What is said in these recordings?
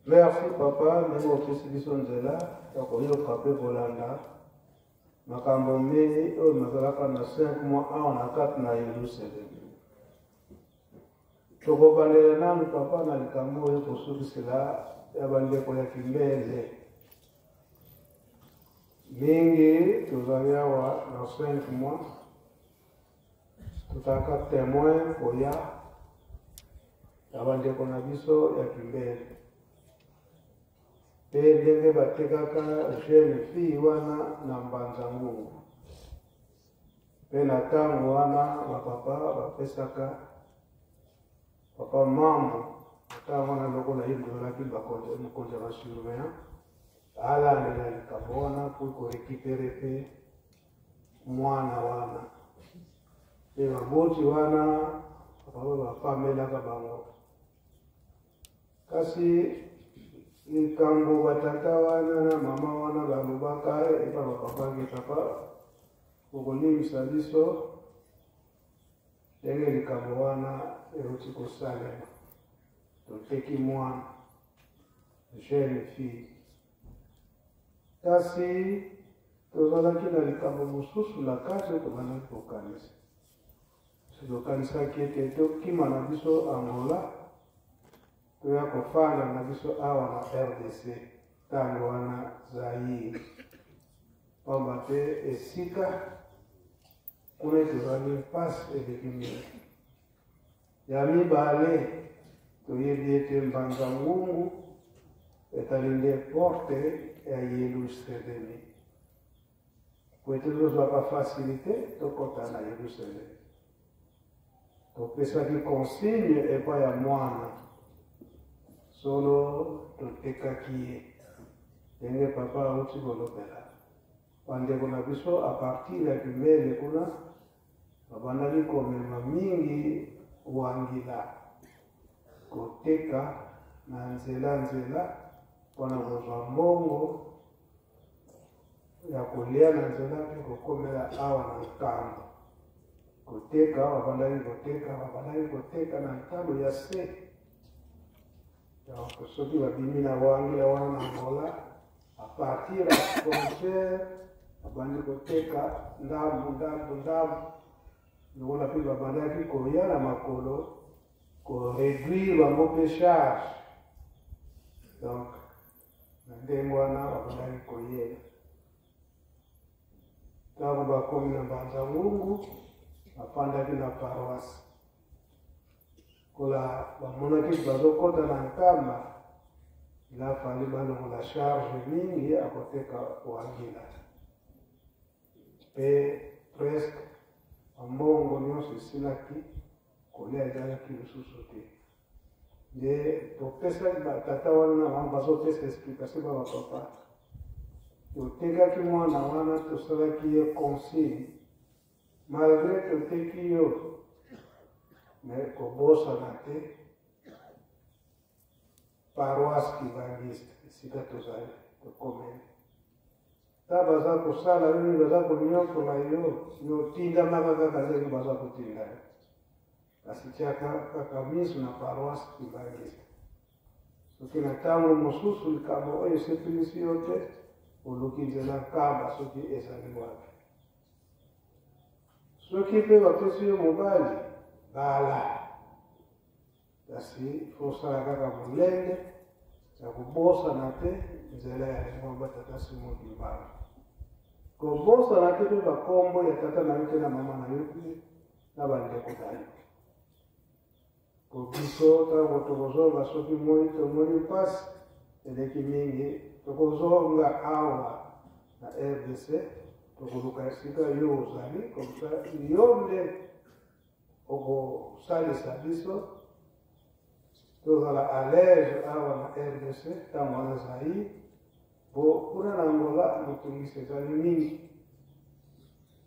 Merci papa ndenge opesi biso nzela ya koyoka mpe kolanda makambo mingi oyo mazalaka na 5 mois awa na kati na Yerusalemi. Tokobandela nanu papa na likambo oyo kosukisela ya bandeko ya Kimbele. Mingi tozali awa na 5 mois tozalaka temoin koya ya bandeko na biso ya Kimbele mpe ndenge batekaka jeune fille wana na Mbanza Ngungu. Mpe na ntango wana bapapa bapesaka papa mambo ntango wana lokola ye mozalaki mokonzi ya basurveillant alandela likambo wana mpo korekipere mpe mwana wana mpe baboti wana papa bapamelaka bango. Kasi likambo batata wana na mama wana balobaka epa bapapa ke papa okolimbisa biso ndenge likambo wana euti kosalema, toteki mwana jeune fille, kasi tozalaki na likambo mosusu na kati oyo tobandaki kokanisa. Tokanisaki ete tokima na biso Angola, toya kofanda na biso awa na RDC, ntango wana Zaïre, pamba te esika kuna tozali mpasi eleki mingi. Ya mibale, toyebi ete Mbanza Ngungu etali nde porte ya Yelusalemi. Po ete tozwaka facilite tokɔta na Yerusalemi. Topesaki consigne epai ya mwana, solo totekaki ye, ndenge papa auti kolobela. Bandeko na biso a partir ya Kimbele kuna babandaki komema mingi wangila koteka na nzela nzela mpo na kozwa mbongo ya kolia na nzela mpe kokomela awa na nkambo. Koteka, babandaki koteka, babandaki koteka na ntalo ya se. Donc soki babimi na wangila wana na Angola, a partir ya frontière babandi koteka ndambu ndambu ndambu, lokola mpe babandaki koya na makolo ko réduire bango mpe charge. Donc na ndenge wana babandaki koyela. Ntango bakomi na Mbanza Ngungu, bafandaki na paroisse. Kola bamonaki bazokota na Nkamba, il a fallu balongola charge mingi ya koteka wangila. Mpe presque bambongo nyonso esilaki, kolia ezalaki lisusu te. Nde topesaki batata wana na bango bazopesa explication ba bapapa, totekaki mwana wana, tosalaki ye consigne, malgre toteki yo me kobosana te paroisse kimbanguiste esika tozali tokomeli. Ta baza kosala yo nini, baza konyokola yo, yo otindamaka kaka ndenge baza kotinda yo. Kasi tiaka kaka miso na paroisse kimbanguiste. Soki na ntango mosusu likambo oyo esepelisi yo te, oluki nzela nkamba soki ezali wapi. Soki mpe bapesi yo mobali, bala. Kasi fosala kaka molende ya kobosana te nzela ya lingomba Tata Simon Kimbangu. Kobosana te mpe bakombo ya tata na yo te na mama na yo te na bandeko na yo. Po biso ntango tokozonga, soki moi tomoni mpasi eleki mingi, tokozonga awa na RDC, tokoluka esika yo ozali, comme ça yo nde okosalisa biso tozala à l'aise awa na RDC ntango wana Zaïre, po kuna na Angola motungisi ezali mingi,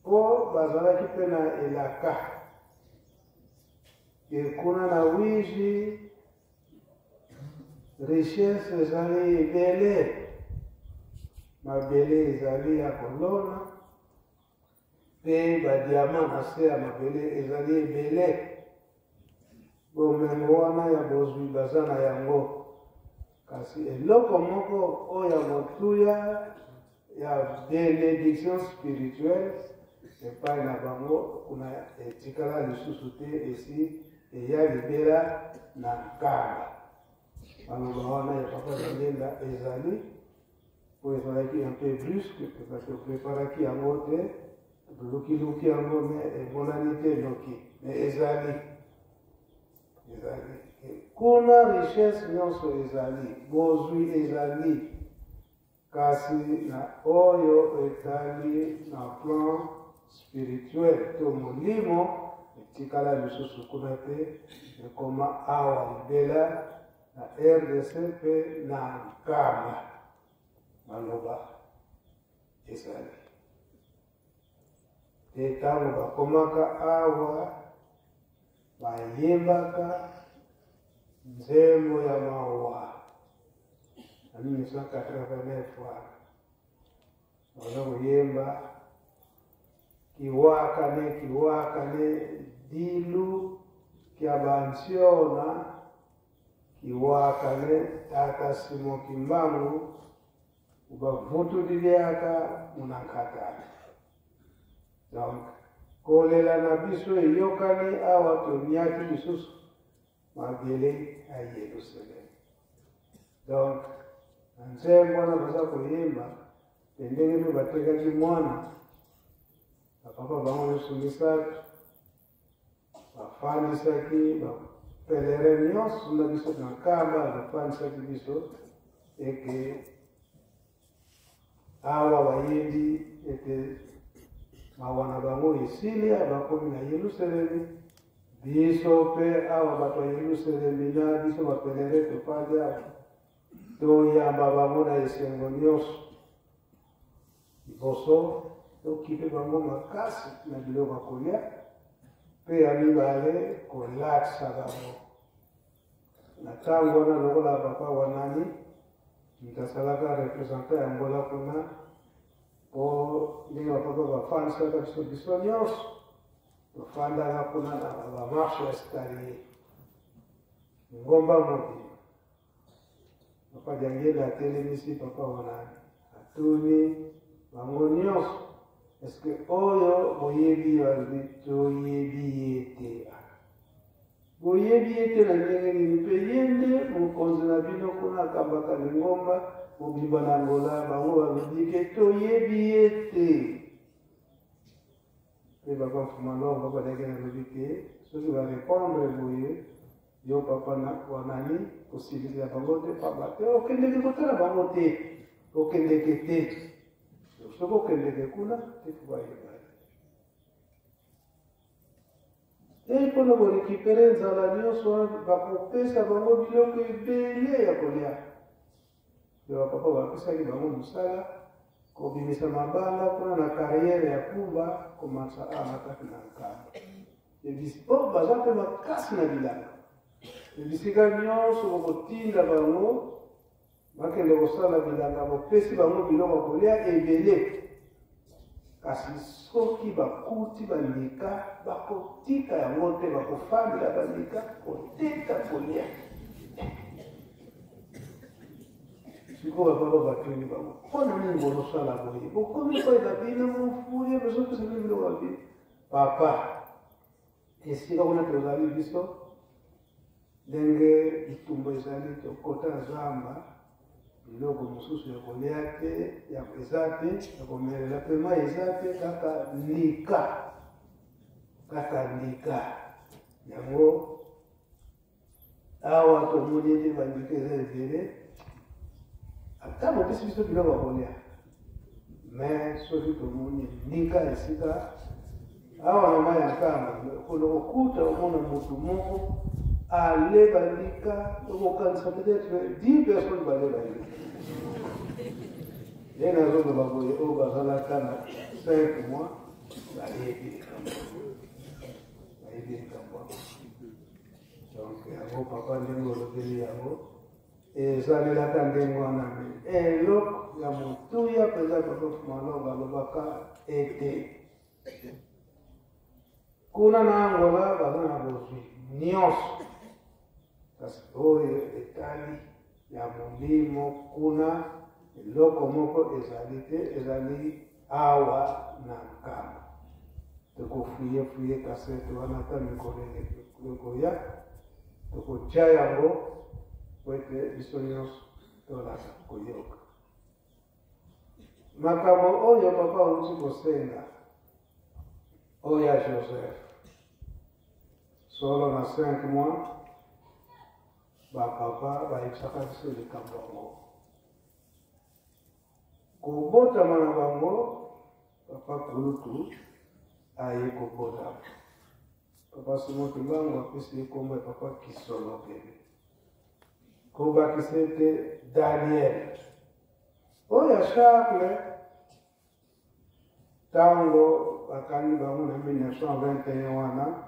po bazalaki mpe na elaka ke kuna na Wiji richesse ezali ebele, mabele ezali ya kolona mpe badiama na se ya mabele ezali ebele. Bomengo wana ya bozwi baza na yango. Kasi eloko moko oyo ya motuya ya benediction spirituelle epai na bango kuna etikala lisusu te, esi eya libela na Nkamba. Maloba wana ya Papa Diangienda ezali oyo ezalaki un peu brusque, topreparaki yango te, tolukiluki yango me emonani te noki, me ezali ezali kuna richesse nyonso ezali, bozwi ezali, kasi na oyo etali na plan spirituel to molimo etikala lisusu kuna te, ekoma awa libela na RDC mpe na Nkamba. Maloba ezali te ntango bakomaka awa bayembaka nzembo ya mawa na 1989 wana baza koyemba kiwakane kiwakane dilu kya bansiona kiwakane tata Simo Kimbangu ubavutulilyaka munankatana. Donc kolela na biso eyokani awa, toniaki lisusu mabele ya Yerusalem. Donc na nzembo wana baza koyemba mpe ndenge mpe batekaki mwana bapapa bango nyonso misato, bafandisaki bapelerin nyonso na biso na Nkamba, bafandisaki biso eke awa bayembi ete mawa na bango esili, bakomi na Yelusalemi. Biso mpe awa bato ya Yelusalemi na biso bapelerin tofandi awa, toyamba bango na esengo nyonso. Liboso tokipe bango makasi na biloko ya kolia, mpe ya mibale kolakisa bango. Na ntango wana lokola papa wanani moto asalaka représentant ya Angola kuna, mpo ndenge bapapa bafandisaka biso, biso nyonso tofandaka kuna na bamarche ya escalier ngomba mobimba. Papa Diangienda atelemisi papa wana, atuni bango nyonso: "Eske oyo boyebi?" Balobi: "Toyebi ye te." "Boyebi ye te na ndenge nini, mpe ye nde mokonzi na bino kuna, akambaka lingomba mobimba na Angola?" Bango balobi ke toyebi ye te. Mpe papa Fumalor, papa Diangienda alobi te soki barépondre boye, yo papa na wanani kosilikela bango te, pamba te okendeke kotala bango te, okendeke te. Soki okendeke kuna te, fo bayeba te mpona korécupérer nzala nyonso wana, bakopesa bango biloko ebele ya kolia. Mpe bapapa bapesaki bango mosala kobimisa mabanga kuna na carrière ya Kumba, komatisa awa na kati na Nkamba. Oyo baza mpe makasi na bilanga, bisika nyonso bokotinda bango bakende kosala bilanga, bopesi bango biloko ya kolia ebele, kasi soki bakuti bandika, bakotika yango te, bakofandela bandika koteka kolia. Sikoyo bapapa batuni bango: "Mpona nini bozosala boye? Bokomi koyeba bino mofuye, bozopesa bino biloko ya bino." "Papa, esika kuna tozali biso, ndenge bitumba ezali, tokota zamba, biloko mosusu ya kolia te, eza te, ya komelela mpe mai eza te, kaka ndika, kaka ndika yango. Awa tomoni ete bandika eza ebele. Ata bopesi biso biloko ya kolia, mais soki tomoni ndika esika awa na mai ya Nkamba, okokuta omona motu moko ale bandika, okokanisa peut-être 10 personnes bale bandika." Ye nazoloba boye, oyo bazalaka na 5 mois bayebi likambo, bayebi likambo. Donc yango papa, ndenge olobeli yango, ezalelaka ndenge wana. Me eloko ya motuya mpenza, papa Fumalongo alobaka ete kuna na Angola baza na bozwi nyonso, kasi oyo etali ya molimo kuna eloko moko ezali te, ezali awa na Nkamba. Tokofuye fuye kasete wana ata mikolo ekoya, tokotya yango po ete biso nyonso tolanda koyoka makambo oyo papa auti kosenga oyo ya Joseph solo na 5 mois. Bapapa bayebisaka biso likambo yango. Kobotama na bango, papa kulutu aye kobotama. Papa Simon Kimbangu apesi ye nkombo ya papa Kisolokele, kobakisa ete Daniel oyo ya Charles. Ntango bakangi bango na 1921 wana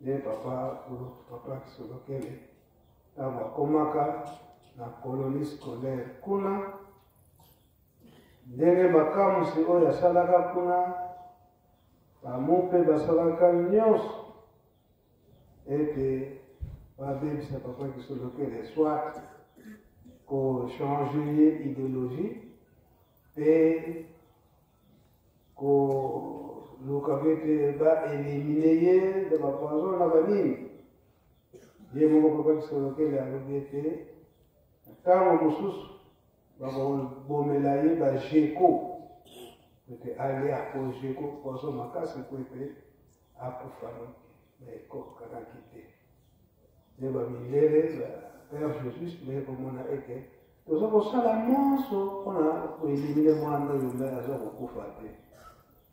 nde papa kulutu papa Kisolokele ntango akomaka na colonie scolaire kuna, ndenge makamwisi oyo asalaka kuna, bamupe basalaka nyonso ete babebisa papa Kisolokele, soit kochange ye idéologie mpe koluka mpe ete baelimine ye na bapoison na banini. Ye moko papa Kisolokele alobi ete na ntango mosusu bakobomela ye bajeko ete alia po jeko poison makasi mpo ete akufa noki, me ekokanaki te. Nde bamindele ba père Jesus baye komona ete toza kosala nyonso mpona koelimine mwana oyo me aza kokufa te.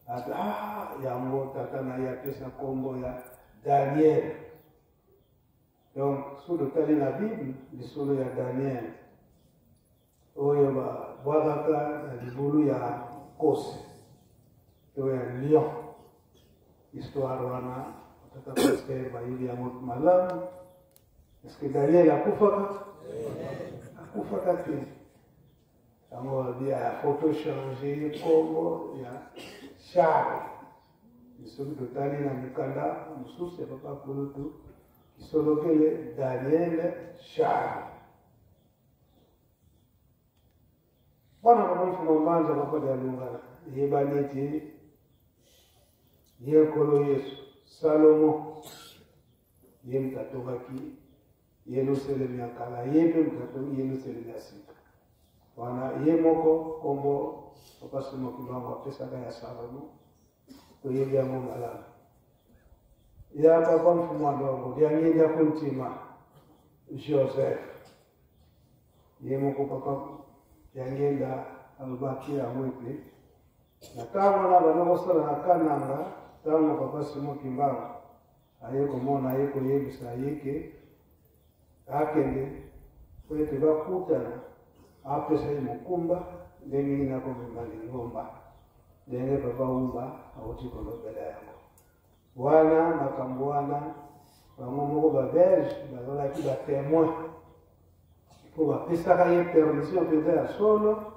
Ata ah, yango tata na ye apesa nkombo ya Daniel. Donc soki totali na Bible lisolo ya Daniel oyo babwakaka na libulu ya nkosi to ya lion, histoire wana tata pasteur bayebi yango malamu. Est-ce que Daniel akufaka? Akufaka te. Yango babi faut tochange nkombo ya Charles. Soki totali na mikanda mosusu ya papa kulutu Kisolokele, Daniel Charles. Bwana papa Mfuma Mbanza, papa Dialungana, eyebani ete ye Nkolo Yesu Salomo ye moto atongaki Yelusalemi ya kala, ye mpe moto atongi Yelusalemi ya sika. Wana ye moko nkombo papa Simon Kimbangu apesaka ya Salomo, toyebi yango malamu. Ya papa Mfumu Alongo Diangienda Kuntima Joseph, ye moko papa Diangienda alobaki yango ete na ntango wana banda kosala na Kananga, ntango papa Simon Kimbangu aye komona aye koyebisa ye ke akende po ete bakutana, apesa ye mokumba ndenge nini akomema lingomba, ndenge papa Wumba auti kolobela yango wana. Makambo wana bango moko babelge bazalaki batemoin mpo bapesaka ye permission mpenza ya solo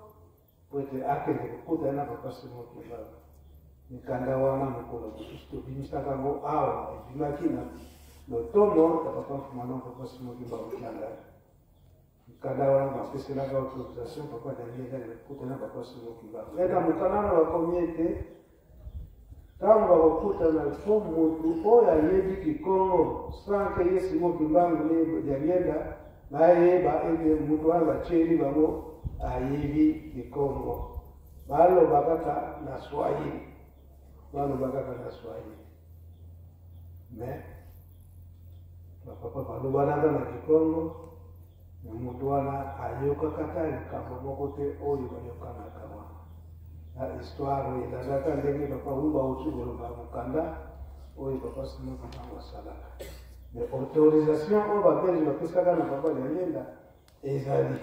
mpo ete akende kokutana na papa Simon Kimbangu. Mikanda wana mokolo mosusu tobimisaka yango awa, ebimaki na lotomo ya papa Mfumano, papa Simon Kimbangu Kiangani. Mikanda wana bapeselaka autorisation papa Daniel akende kokutana na papa Simon Kimbangu. Me na mokanda wana bakomi ete ntango bakokutana fo motu oyo ayebi kikongo sans ke ye Simon Kimbangu ne Diangienda bayeba ete motu wana batieli bango ayebi kikongo, baloba kaka na Swahili, baloba kaka na Swahili. Mais bapapa balobanaka na kikongo, me motu wana ayokaka ata likambo moko te oyo bayokanaka wana. Na histoire oyo elandaka ndenge papa Wumba auti koloba, mokanda oyo papa Simon Kimbangu asalaka, mais autorisation oyo babelge bapesaka na papa Diangienda ezali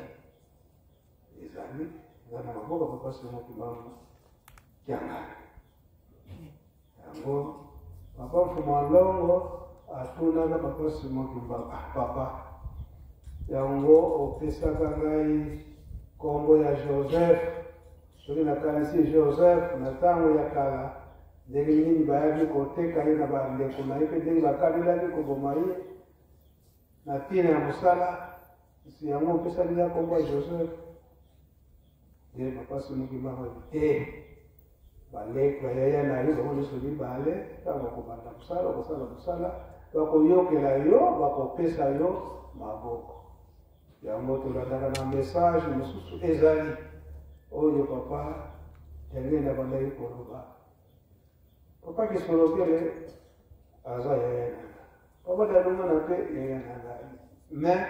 eza na maboko ya papa Simon Kimbangu Kiangani. Yango papa Mfumu Alongo atunaka papa Simon Kimbangu, ah, papa yango opesaka ngai nkombo ya Joseph, soki nakanisi Joseph na ntango ya kala, ndenge nini bayaki koteka ye na bandeko na ye mpe ndenge bakanelaki koboma ye na ntina ya mosala. Yango opesaki nga nkombo ya Joseph. Nde papa Simon Kimbangu alobi te, baleki bayaya na yo bango nyonso mibale, ntango bakobanda mosala, bakosala mosala, bakoyokela yo, bakopesa yo maboko. Yango tolandaka na message mosusu ezali oyo papa Daniel abandaki koloba. Papa Kisolokele aza yaya na nga, papa Dialungana mpe yaya na ngai, mais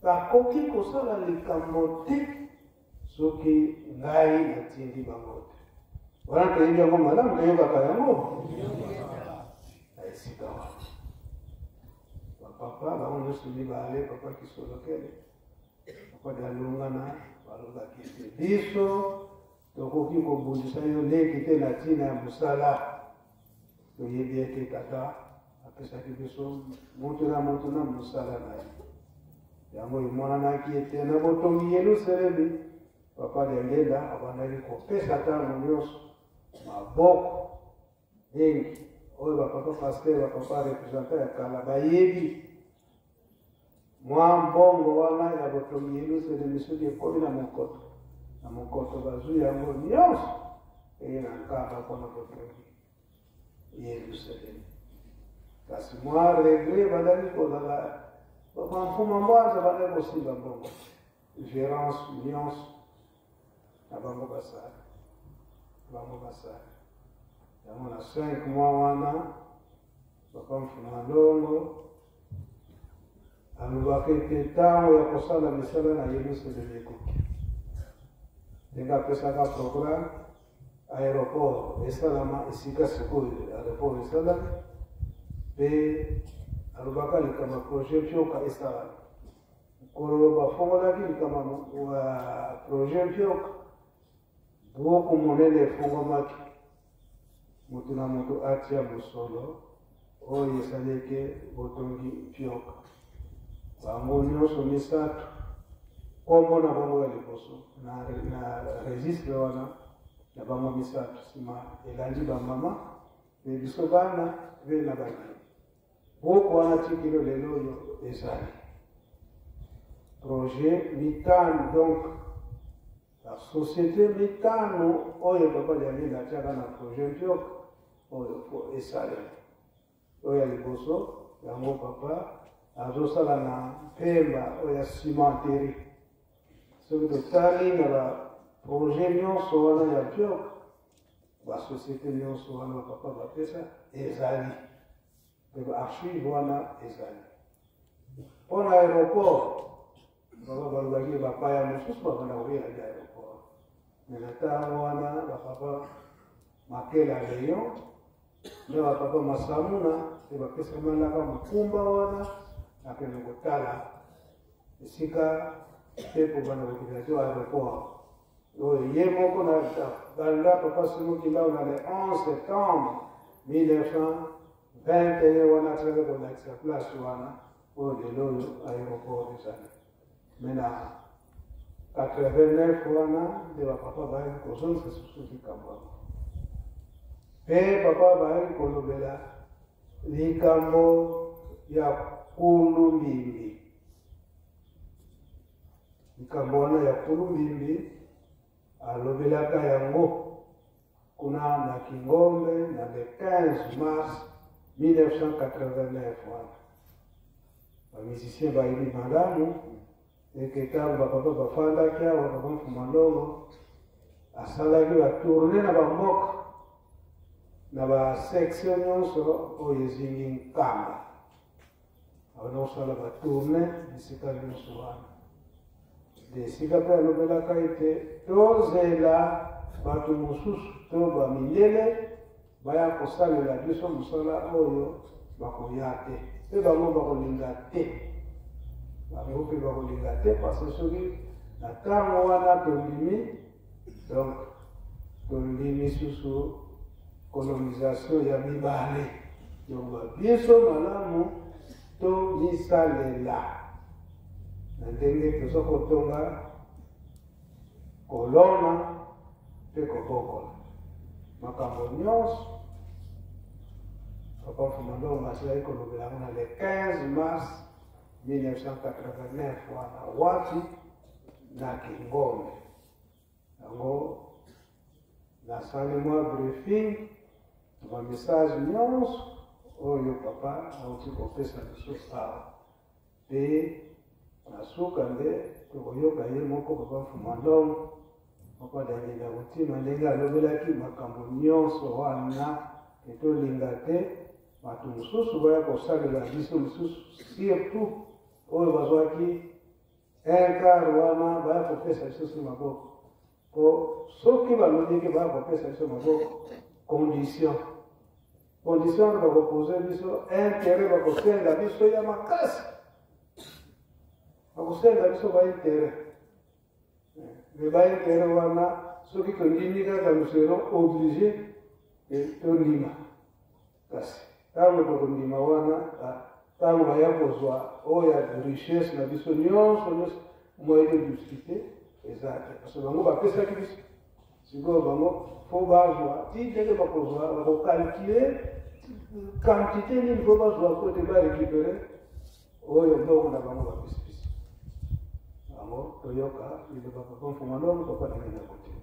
bakoki kosala likambo te soki ngai natindi bango te. Wana toyebi yango malamu, toyokaka yango na esika wana. Bapapa bango nyonso mibale, papa Kisolokele, papa Dialungana, balobaki ete biso Tokoki kobundisa yo leki te na ntina ya mosala. Toyebi ete Tata apesaki biso moto na moto na mosala na ye. Yango emonanaki ete na botongi Yelusalemi, Papa Diangienda abandaki kopesa ntango nyonso maboko mingi oyo bapapa pasteur, bapapa representant ya kala bayebi mwa mbongo wana ya botongi Yelusalemi soki ekomi na mokoto na mokoto, bazwi yango nyonso eye na nkamba mpona botongi Yelusalemi. Kasi mwa regret bandaki kozala bamfuma mbwanza bandaki kosimba mbongo gerance nyonso na bango basala bango basala yango na 5 mois wana. Papa Mfuma Longo alobaka ete ntango ya kosala misala na Yelusalemi ekoki. Ndenge apesaka programme, aéroport esalama esika sikoyo aéroport esalami, mpe alobaka likambo ya projet Mpioka esalama. Mokolo bafongolaki likambo ya projet Mpioka, buku monene efongwamaki, moto na moto atia mosolo oyo esaleke botongi Mpioka. Bango nyonso misato, nkombo na bango ya liboso na, na registre wana na bango misato, nsima elandi bamama mpe biso bana mpe na bana. Buku wana tikilo lelo oyo ezali projet mitano, donc ba société mitano oyo papa Diangienda atiaka na projet Mpioka oyo po esalema. Oyo ya liboso yango papa azosala na Mpemba oyo ya cimenterie. Soki totali na ba projet nyonso wana ya Mpioka, ba société nyonso wana papa bapesa ezali mpe ba archive wana ezali. Mpo na aéroport, baba balobaki bapaya mosusu babanda koyela nde aéroport, me na ntango wana bapapa Makela Leon na bapapa Masamuna nde bapesamalaka mokumba wana akende kotala esika mpe kobanda kokita to aéroport oyo ye moko na banda papa Simon Kimbangu na le 11 septembre 1921 wana atikaki kolakisa place wana oyo lelo oyo aéroport ezali. Me na 89 wana nde bapapa bayaki kozongisa susu likambo yango, mpe papa bayaki kolobela likambo ya kulumbimbi. Likambo wana ya kulumbimbi alobelaka yango kuna na Kingombe na le 15 mars 1989 wana. Ba musicien bayebi malamu eke ntango bapapa bafandaki awa, papa Mfuma Longo asalaki batourne na bamboka na basection nyonso oyo ezingi Nkamba, abanda kosala batourne bisika nyonso wana. Nde esika mpe alobelaka ete tozela bato mosusu to bamindele baya kosalela biso mosala oyo, bakoya te mpe bango bakolinga te, bango mpe bakolinga te, parce que soki na ntango wana tondimi, donc tondimi susu colonisation ya mibale. Donc biso malamu tomisalela na ndenge toza kotonga, kolona mpe kobokola makambo nyonso. Papa Mfuma Ndongo asilaki kolobela yango na le 15 mars 1989 wana wapi na Kingombe. Yango nasali mwa briefing na ba message nyonso oyo papa auti kopesa biso awa, mpe na suka nde tokoyoka ye moko papa Mfuma Ndongo, papa Daniel Kotima, ndenge alobelaki makambo nyonso wana, ke tolinga te bato mosusu baya kosalela biso lisusu, surtout oyo bazwaki un quart wana, baya kopesa biso so maboko. Po soki balobi ke baya kopesa biso maboko, condition wana bakopose biso, intérêt bakosenga biso ya makasi, bakosenga biso ba intérêt. Mais ba intérêt wana, soki tondimi kaka, nous serons obligés tondima. Kasi ntango tokondima wana, ntango baya kozwa oyo ya richesse na biso nyonso nyonso, moyen de discuter eza te, parce que bango bapesaki biso. Sikoyo bango fo bazwa ti ndenge bakozwa, bakocalculer quantité nini fo bazwa po te barécupérer oyo mbongo na bango bapesi biso. Yango toyoka liloba papa Mfuma Ndongo, papa ndenge na kotima.